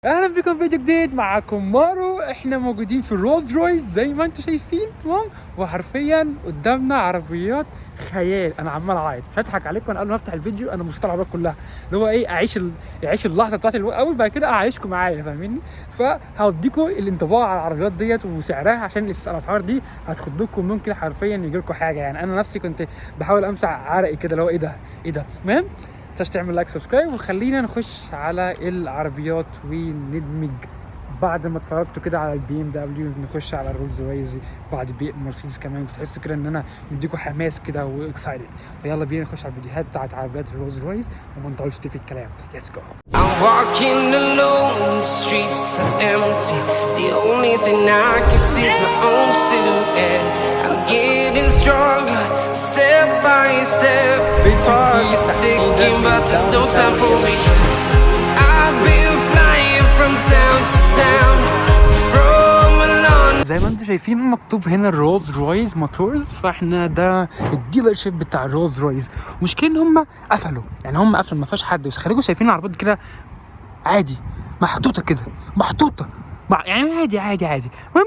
اهلا بكم في فيديو جديد، معاكم مارو. احنا موجودين في الرولز رويس زي ما انتم شايفين، تمام؟ وحرفيا قدامنا عربيات خيال. انا عمال اعيط، مش هضحك عليكم. انا قبل ما افتح الفيديو انا مبسوط العربيات كلها، اللي هو ايه، اعيش اللحظة بتاعت الاول، بعد كده اعيشكم معايا، فاهميني؟ فهوديكم الانطباع على العربيات ديت وسعرها، عشان الاسعار دي هتخضكم، ممكن حرفيا يجي لكم حاجة. يعني انا نفسي كنت بحاول امسح عرقي كده، اللي هو ايه ده ايه ده. المهم متنساش تعمل like subscribe، وخلينا نخش على العربيات وندمج. بعد ما اتفرجتوا كده على البي ام دبليو نخش على الرولز رويز، بعد بي مرسيدس كمان، فتحسوا كده ان انا مديكوا حماس كده و excited. فيلا بينا نخش على الفيديوهات بتاعت عربيات الرولز رويس وما نطولش في الكلام. let's go. I'm walking alone, the streets are empty. The only thing I can see is my own silhouette. I'm getting stronger, step by step. The clock is ticking, but there's no time for me. I've been flying from town to town, from London. زي ما انتم شايفين مكتوب هنا الرولز رويس موتورز، فاحنا ده ال dealership بتاع الرولز رويس. المشكلة ان هم قفلوا، يعني هم قفلوا ما فيهاش حد، بس خليكم شايفين العربيات كده عادي محطوطة كده، محطوطة مع يعني عادي عادي عادي. المهم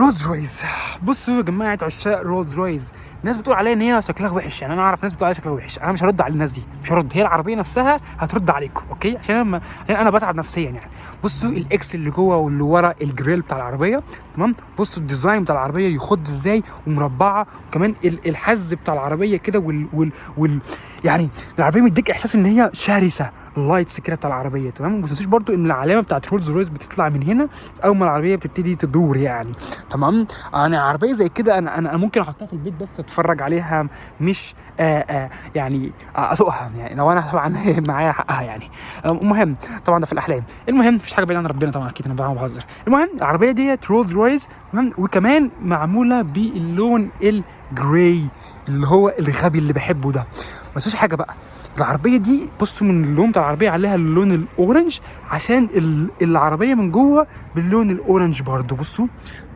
رولز رويس، بصوا يا جماعة عشاق رولز رويس، الناس بتقول عليها ان هي شكلها وحش. يعني انا اعرف ناس بتقول عليها شكلها وحش، انا مش هرد على الناس دي، مش هرد، هي العربية نفسها هترد عليكم، okay؟ عشان انا بتعب نفسيا يعني. بصوا ال X اللي جوه واللي ورا الجريل بتاع العربيه، تمام؟ بصوا ال design بتاع العربية يخض ازاي ومربعه، وكمان الحز بتاع العربية كده وال يعني العربية مديك احساس ان هي شرسه، ال lights كده بتاع العربيه، تمام؟ وما تنسوش برضو ان العلامة بتاعت رولز رويس بتطلع من هنا اول ما العربية بتبتدي تدور يعني، تمام؟ انا عربية زي كده انا ممكن احطها في البيت بس اتفرج عليها، مش يعني اسوقها، يعني لو انا طبعا معايا حقها يعني. المهم طبعا ده في الاحلام، المهم مفيش حاجة بعيدة عن ربنا طبعا، اكيد انا بهزر. المهم العربية ديت رولز رويس، تمام؟ وكمان معمولة باللون ال gray اللي هو الغبي اللي بحبه ده. ما تنسوش حاجة بقى، العربية دي بصوا من اللون بتاع العربية عليها اللون ال orange، عشان العربية من جوه باللون ال orange برضو. بصوا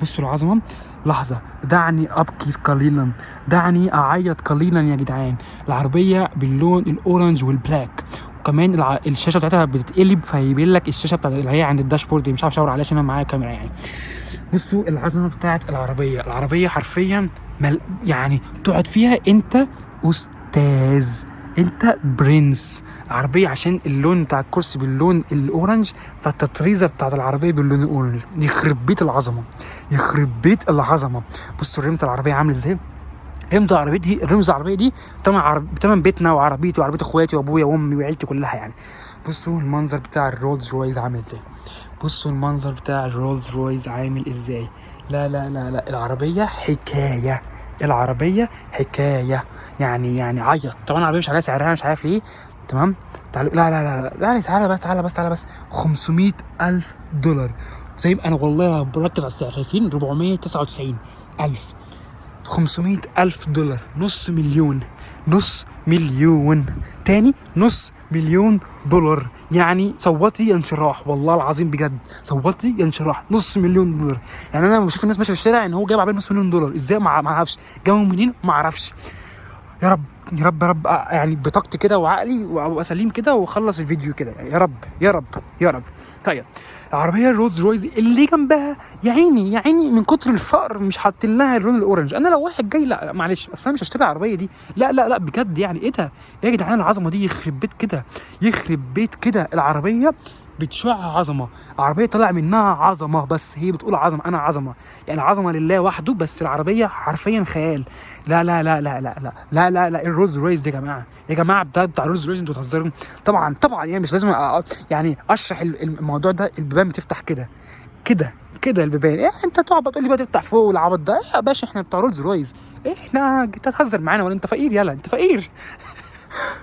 بصوا العظمه. لحظة دعني ابكي قليلا، دعني اعيط قليلا يا جدعان. العربية باللون ال orange وال black، وكمان الشاشة بتاعتها بتتقلب، فيبين لك الشاشة بتاعت اللي هي عند ال dashboard. مش عارف اشاور عليها عشان انا معايا كاميرا يعني. بصوا العظمة بتاعت العربية، العربية حرفيا يعني تقعد فيها انت استاذ، انت برنس. عربية عشان اللون بتاع الكرسي باللون ال orange، فالتطريزه بتاعت العربية باللون ال orange. يخرب بيت العظمة، يخرب بيت العظمة. بصوا الرمز العربية عامل ازاي. رمز العربية دي، رمز العربية دي تمن بتمن بيتنا وعربيتي وعربية اخواتي وابويا وامي وعيلتي كلها يعني. بصوا المنظر بتاع الرولز رويز عامل ازاي. بصوا المنظر بتاع الرولز رويز عامل ازاي. لا لا لا لا، العربية حكاية، العربية حكاية يعني عيط. طبعا العربية مش عليها سعرها، مش عارف ليه، تمام؟ تعالوا، لا لا لا لا لا، تعالى بس، تعالى بس، تعالى بس. 500 ألف دولار. زي ما أنا والله بركز على السعر، شايفين 499 ألف، 500 ألف دولار، نص مليون، نص مليون تاني، نص مليون دولار. يعني صوتي ينشراح، والله العظيم بجد صوتي ينشراح. نص مليون دولار. يعني انا بشوف الناس ماشية في الشارع ان هو جايب عربية نص مليون دولار ازاي، ما اعرفش جابوا منين، ما اعرفش. يا رب يا رب يا رب، يعني بطاقتي كده وعقلي وابقى سليم كده واخلص الفيديو كده يعني، يا رب يا رب يا رب. طيب العربية الرولز رويز اللي جنبها، يا عيني يا عيني من كتر الفقر مش حاطين لها اللون ال orange. انا لو واحد جاي، لا معلش اصل انا مش هشتري العربية دي، لا لا لا بجد يعني ايه ده يا جدعان العظمة دي، يخرب بيت كده، يخرب بيت كده. العربية بتشع عظمه، العربية طلع منها عظمه، بس هي بتقول عظمه، انا عظمه يعني، عظمه لله وحده، بس العربية حرفيا خيال. لا لا لا لا لا لا لا لا لا، الرولز رويس دي يا جماعة، يا جماعة بتاع الرولز رويس، انتوا بتهزروا؟ طبعا طبعا يعني مش لازم يعني اشرح الموضوع ده. البيبان بتفتح كده كده كده البيبان، إيه انت تقعد تقول لي بقى تفتح فوق والعبط ده؟ إيه يا باشا احنا بتاع رولز رويس، إيه احنا انت تهزر معانا ولا انت فقير؟ يلا انت فقير.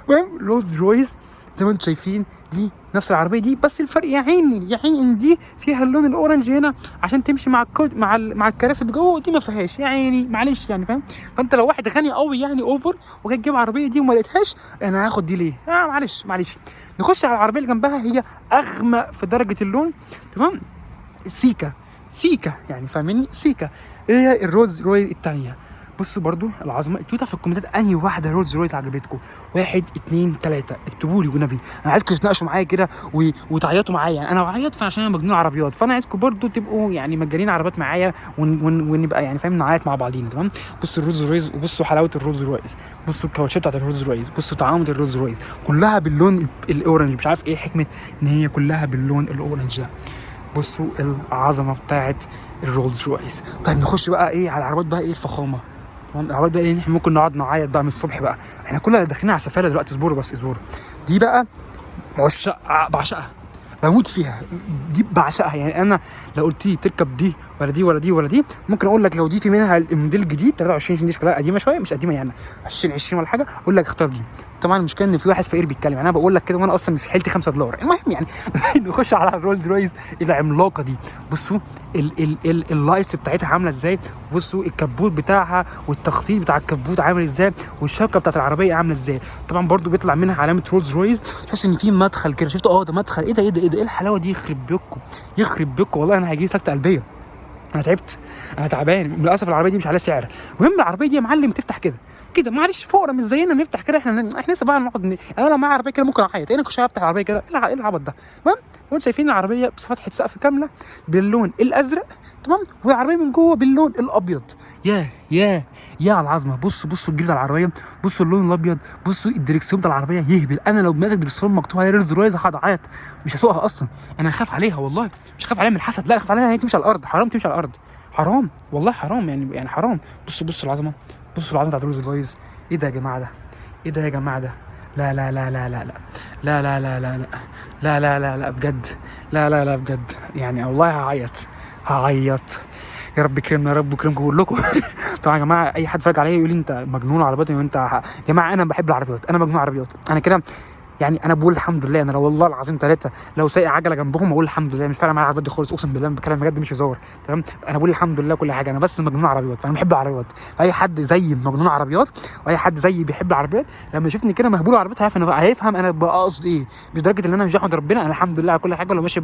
المهم رولز رويس زي ما انتم شايفين دي نفس العربية دي، بس الفرق يا عيني يا عيني ان دي فيها اللون ال orange هنا عشان تمشي مع الكود مع الكراسي اللي جوه، ودي ما فيهاش يا عيني معلش يعني فاهم. فانت لو واحد غني قوي يعني over وجاي تجيب عربية دي وما لقيتهاش، انا هاخد دي ليه؟ معلش معلش. نخش على العربية اللي جنبها، هي اغمق في درجه اللون، تمام؟ سيكا سيكا يعني فاهميني، سيكا. ايه هي الرولز رويس الثانية؟ بصوا برضو العظمه، اكتبوا في الكومنتات انهي واحدة رولز رويس عجبتكم. 1 2 3، اكتبوا لي والنبي، انا عايزكم تتناقشوا معايا كده وتعيطوا معايا. يعني انا بعيط عشان انا مجنون عربيات، فانا عايزكم برضو تبقوا يعني مجانين عربيات معايا ونبقى يعني فاهم نعيط مع بعضينا، تمام. بصوا الرولز رويس، وبصوا حلاوة الرولز رويس، بصوا الكاوتشات بتاعت الرولز رويس، بصوا طعامه الرولز رويس كلها باللون ال orange. مش عارف ايه حكمه ان هي كلها باللون ال orange ده. بصوا العظمة بتاعت الرولز رويس. طيب نخش بقى ايه على العربيات بقى، ايه الفخامة، تمام. العربيات بقى ايه، احنا ممكن نقعد نعيط بقى من الصبح بقى، احنا كلنا داخلين على السفاله دلوقتي. اصبروا بس اصبروا. دي بقى بعشقها، بموت فيها دي، بعشقها. يعني انا لو قلت لي تركب دي ولا دي ولا دي ولا دي، ممكن اقول لك لو دي في منها الموديل الجديد 23 دي شكلها قديمة شويه، مش قديمة يعني 2020 ولا حاجة، اقول لك اختار دي. طبعا المشكلة ان في واحد فقير بيتكلم، يعني انا بقول لك كده وانا اصلا مش حيلتي $5. المهم يعني نخش على الرولز رويس العملاقة دي. بصوا ال ال ال ال lights بتاعتها عامله ازاي، بصوا الكبوت بتاعها والتخطيط بتاع الكبوت عامل ازاي، والشبكة بتاعت العربية عامله ازاي. طبعا برضو بيطلع منها علامة رولز رويس، تحس ان في مدخل كده، شفتوا؟ ده مدخل. ايه ده ايه ده ايه ده، ايه الحلاوة دي؟ يخرب بيكم يخرب بيكم، والله انا هيجي لي سكته قلبية، انا تعبت، انا تعبان. للاسف العربية دي مش عليها سعر. المهم العربية دي يا معلم تفتح كده كده، معلش فقره مش زينا بنفتح كده، احنا لسه بقى نقعد انا لو معايا عربية كده ممكن اعيط، انا كنت هفتح العربية كده. ايه العبط ده؟ المهم انتوا شايفين العربية بس فتحه سقف كاملة باللون الازرق، تمام، والعربية من جوه باللون الابيض. يا يا يا على العظمة. بصوا الجلد على العربية، بصوا اللون الابيض، بصوا الدركسيون بتاع العربية يهبل. انا لو ماسك دركسيون مكتوب عليه رولز رويس هقعد اعيط، مش هسوقها اصلا. انا هخاف عليها والله، مش هخاف عليها من الحسد، لا هخاف عليها ان هي تمشي على الارض. حرام تمشي على الارض، حرام والله حرام، يعني حرام. بصوا العظمة، بصوا العظمة بتاعت رولز رويس. ايه ده يا جماعة ده؟ ايه ده يا جماعة ده؟ لا لا لا لا لا لا لا لا لا لا لا لا لا لا بجد، لا لا لا بجد، يعني والله هعيط هعيط. يا رب يكرمنا يا رب يكرمكم كلكم. طبعا يا جماعة اي حد اتفرج عليا يقول لي انت مجنون عربيات وانت يا جماعة انا بحب العربيات، انا مجنون عربيات، انا كده يعني. انا بقول الحمد لله، انا لو والله العظيم 3 لو سايق عجله جنبهم اقول الحمد لله، مش فارقه معايا العربيات دي خالص، اقسم بالله بتكلم بجد مش هزار، تمام. انا بقول الحمد لله كل حاجة، انا بس مجنون عربيات، فانا بحب العربيات. فاي حد زيي مجنون عربيات واي حد زيي بيحب العربيات لما يشوفني كده مهبول عربيات هيفهم انا، هيفهم انا بقصد ايه. مش درجه ان انا مش احمد ربنا، انا الحمد لله على كل حاجة، لو ماشي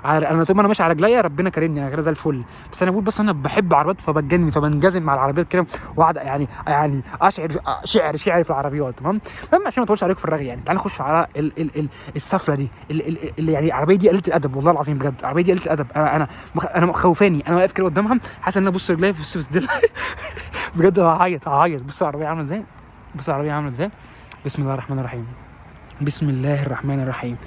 انا طول ما انا ماشي على رجليا ربنا كرمني، انا كده زي الفل. بس انا بقول بس انا بحب عربيات فبتجنن، فبنجذب مع العربيات كده، واقعد يعني اشعر شعر في العربيات، تمام. المهم عشان ما اطولش عليكم في الرغي، يعني تعالى نخش على ال ال ال السفلة دي، اللي يعني العربية دي قلة الادب والله العظيم بجد، العربية دي قلة الادب. انا خوفاني، انا واقف كده قدامها حاسس ان انا ابص رجلي في السدل بجد هعيط هعيط. بص العربية عامله ازاي، بص العربية عامله ازاي. بسم الله الرحمن الرحيم، بسم الله الرحمن الرحيم.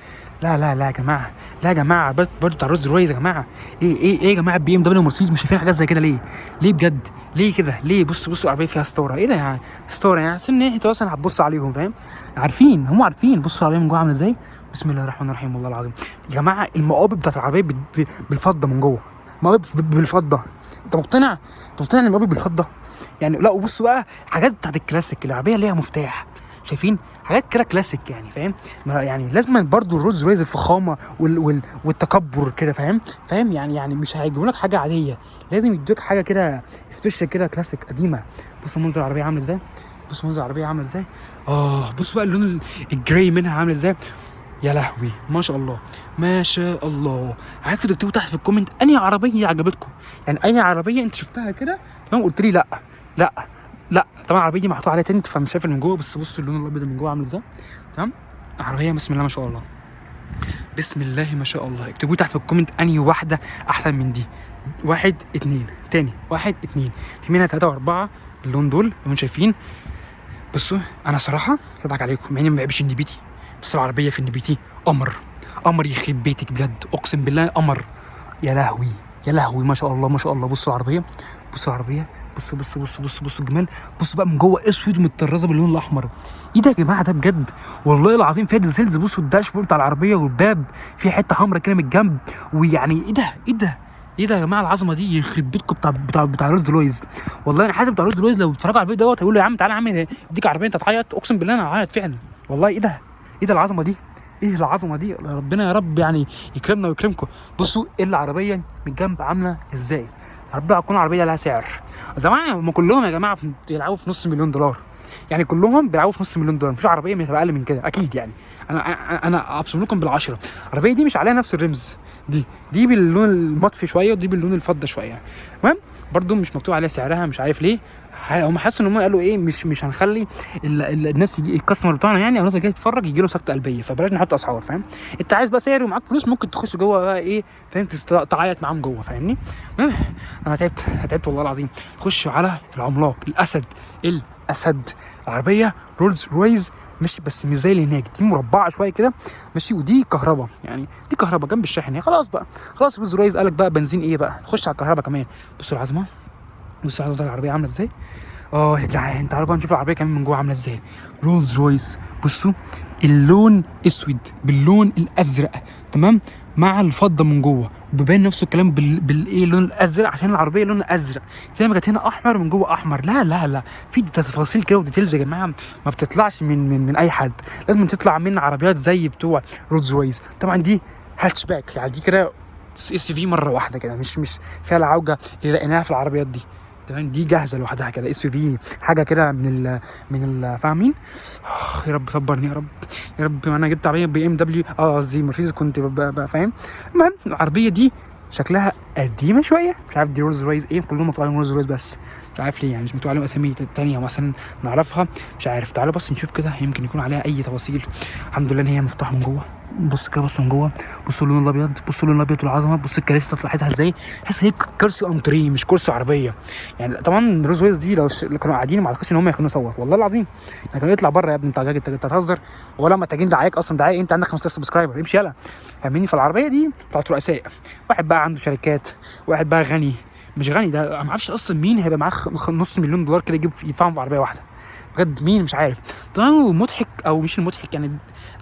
لا لا لا يا جماعة، لا يا جماعة، برضه بتاع رولز رويس يا جماعة. ايه ايه ايه يا جماعة، بي ام دبليو ومرسيدس مش شايفين حاجات زي كده ليه؟ ليه بجد؟ ليه كده؟ ليه؟ بصوا العربية فيها ستارة، ايه ده يعني ستارة؟ يعني حاسس ان انتوا اصلا هتبصوا عليهم، فاهم؟ عارفين، هم عارفين. بصوا العربية من جوه عامله ازاي. بسم الله الرحمن الرحيم والله العظيم يا جماعة، المقابض بتاعت العربية بالفضه من جوه، مقابض بالفضه. انت مقتنع؟ انت مقتنع ان المقابض بالفضه؟ يعني لا. وبصوا بقى حاجات بتاعت الكلاسيك، العربية ليها مفتاح، شايفين حاجات كده كلاسيك يعني، فاهم؟ ما يعني لازم برضو الرولز رويس الفخامة والتكبر كده، فاهم؟ فاهم يعني مش هيجيبوا لك حاجة عادية، لازم يدوك حاجة كده special كده كلاسيك قديمة. بصوا منظر العربية عامل ازاي، بصوا منظر العربية عامل ازاي. بصوا بقى اللون ال gray منها عامل ازاي. يا لهوي ما شاء الله ما شاء الله. عايزكم تكتبوا تحت في ال comment انهي عربية عجبتكم، يعني انهي عربية انت شفتها كده، تمام؟ قلت لي لا لا لا. طبعا العربية دي محطوط عليها tint فمش شايف من جوه، بس بصوا اللون الابيض من جوه عامل ازاي، تمام؟ عربية بسم الله ما شاء الله، بسم الله ما شاء الله. اكتبوا تحت في ال comment انهي واحدة احسن من دي. 1 2 تاني، 1 2، في منها 3 و4 اللون دول اللي شايفين. بصوا انا صراحة مش هضحك عليكم، مع اني ما بحبش النبيتي، بس العربية في النبيتي قمر قمر، يخرب بيتك بجد اقسم بالله قمر. يا لهوي يا لهوي ما شاء الله ما شاء الله. بصوا العربية، بصوا العربية، بصوا بصوا بصوا بصوا بصوا الجمال. بصوا بقى من جوه اسود ومتطرزه باللون الاحمر. ايه ده يا جماعة ده بجد والله العظيم فيها details. بصوا ال dashboard بتاع العربية والباب في حتة حمراء كده من الجنب، ويعني ايه ده ايه ده ايه ده يا جماعة العظمة دي، يخرب بيتكم بتاع رولز رويس. والله انا حاسب بتاع رولز رويس لو اتفرجوا على الفيديو دوت هيقولوا يا عم تعالى يا عم اديك عربية انت تعيط، اقسم بالله انا هعيط فعلا والله. ايه ده ايه ده العظمة دي، ايه العظمة دي، ربنا يا رب يعني يكرمنا ويكرمكم. بصوا ايه العربية من الجنب عامله ازاي، ربنا تكون عربية لها سعر. زمان هم كلهم يا جماعة بيلعبوا في نص مليون دولار، يعني كلهم بيلعبوا في نص مليون دولار، مفيش عربية مش هتبقى اقل من كده اكيد. يعني انا ابصم لكم بالعشرة، العربية دي مش عليها نفس الرمز، دي باللون المطفي شوية ودي باللون الفضة شوية. المهم برده مش مكتوب عليها سعرها، مش عارف ليه، هم حسوا ان هم قالوا ايه، مش هنخلي الناس ال customer بتوعنا يعني، او الناس اللي جاية تتفرج يجي لهم سكته قلبيه، فبلاش نحط اسعار، فاهم؟ انت عايز بقى سعر ومعاك فلوس ممكن تخش جوه بقى ايه، فاهم؟ تعيط معاهم جوه، فاهمني؟ المهم انا تعبت، انا تعبت والله العظيم. خش على العملاق الاسد، الاسد العربية رولز رويز، ماشي، بس مش زي اللي هناك، دي مربعه شوية كده، ماشي، ودي كهرباء، يعني دي كهرباء جنب الشاحن هي. خلاص بقى، خلاص رولز رويز قالك بقى بنزين ايه بقى، نخش على الكهرباء كمان. بصوا العظمة، بصوا على العربية عامله ازاي. يا جدعان تعالوا بقى نشوف العربية كمان من جوه عامله ازاي. رولز رويس، بصوا اللون اسود باللون الازرق، تمام، مع الفضة من جوه، بيبان نفس الكلام بالايه اللون الازرق، عشان العربية لون ازرق، زي ما كانت هنا احمر من جوه احمر. لا لا لا، في تفاصيل كده و details يا جماعة ما بتطلعش من اي حد، لازم تطلع من عربيات زي بتوع رولز رويس. طبعا دي هاتشباك، يعني دي كده SUV مرة واحدة كده، مش فيها العوجه اللي لقيناها في العربيات دي، تمام، دي جاهزة لوحدها كده SUV، حاجة كده من ال فاهمين؟ يا رب صبرني يا رب، يا رب. انا جبت عربية BMW، قصدي مرسيدس، كنت ببقى فاهم. المهم العربية دي شكلها قديمة شوية، مش عارف دي رولز رويز ايه، كلهم مكتوب عليهم رولز رويز بس مش عارف ليه، يعني مش مكتوب عليهم اسامي تانية مثلا نعرفها، مش عارف. تعالوا بس نشوف كده، يمكن يكون عليها اي تفاصيل. الحمد لله ان هي مفتوحة من جوه. بص كده، بص من جوه، بصوا اللون الابيض، بصوا اللون الابيض والعظمة، بص الكراسي طلعتها ازاي، تحس هي كرسي انتريه مش كرسي عربية. يعني طبعا رولز رويس دي لو كانوا قاعدين ما اعتقدش ان هم يخلونا نصور والله العظيم، يعني كانوا يطلع بره يا ابني، انت بتهزر ولا محتاجين دعايك اصلا؟ دعاية انت عندك 15 subscriber، امشي يلا، فاهميني؟ فالعربيه دي بتاعت رؤساء، واحد بقى عنده شركات، واحد بقى غني مش غني، ده انا ما اعرفش اصلا مين هيبقى معاه نص مليون دولار كده يجيب يدفعهم في عربية واحدة، بجد مين مش عارف. طبعا المضحك او مش المضحك يعني،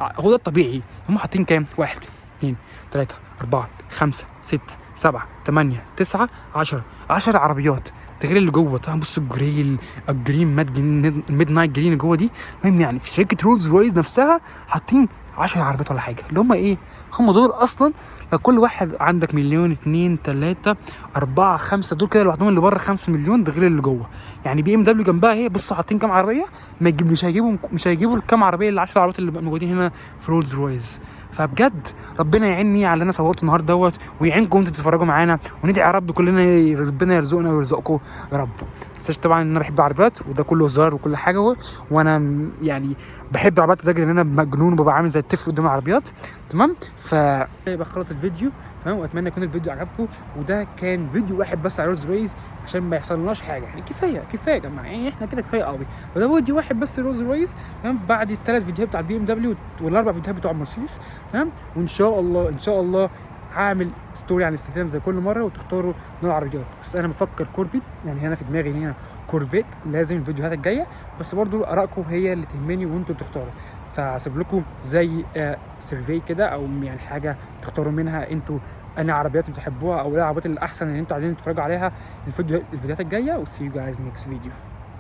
هو ده الطبيعي، هم حاطين كام؟ 1 2 3 4 5 6 7 8 9 10، 10 عربيات ده غير اللي جوه. طبعا بص ال grey، ال green mid green، ال midnight green اللي جوه دي. المهم يعني في شركة رولز رويس نفسها حاطين 10 عربيات ولا حاجة، اللي هم ايه؟ هم دول اصلا لو كل واحد عندك مليون، 2 3 4 5، دول كده لوحدهم اللي بره 5 مليون، ده غير اللي جوه. يعني BMW جنبها اهي، بصوا حاطين كام عربية، ما يجيب، مش هيجيبوا الكام عربية، ال 10 عربيات اللي موجودين هنا في رولز رويس. فبجد ربنا يعيني على اللي انا صورته النهارده دوت، ويعينكم انتوا تتفرجوا معانا، وندعي يا رب كلنا ربنا يرزقنا ويرزقكم يا رب. ما تنساش طبعا ان انا بحب العربيات، وده كله هزار وكل حاجة، وانا يعني بحب العربيات لدرجة ان انا مجنون وببقى عامل زي الطفل قدام العربيات، تمام؟ ف يبقى خلص الفيديو، تمام، واتمنى يكون الفيديو عجبكم. وده كان فيديو واحد بس على رولز رويس عشان ما يحصلناش حاجة، يعني كفاية كفاية يا جماعة، يعني احنا كده كفاية قوي. فده فيديو واحد بس رولز رويس، تمام، بعد الثلاث فيديوهات بتاع ال BMW والاربع فيديوهات بتوع مرسيدس، تمام. وان شاء الله ان شاء الله هعمل story على الانستجرام زي كل مرة وتختاروا نوع العربيات. بس انا بفكر كورفيت، يعني هنا في دماغي هنا كورفيت لازم الفيديوهات الجاية، بس برضو ارائكم هي اللي تهمني وانتوا تختاروا. فهسيب لكم زي survey كده، او يعني حاجة تختاروا منها انتوا انا عربيات بتحبوها او ايه العربيات الاحسن اللي انتوا عايزين تتفرجوا عليها الفيديوهات الجاية. و see you guys next video.